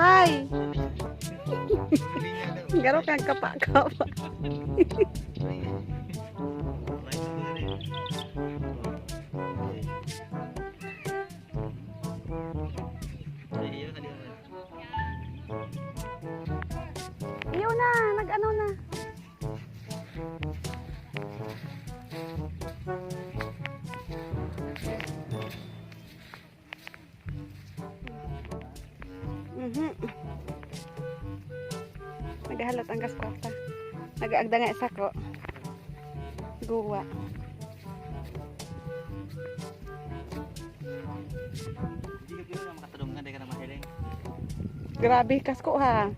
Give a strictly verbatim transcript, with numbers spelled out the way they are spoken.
Ay. Garo kang kapakap. Iyo na, nag-ano na. Mhm. Nagahalat ang gas kwarta. Nagaagda nga isa ko. Guwa. Grabe, kas ko ha.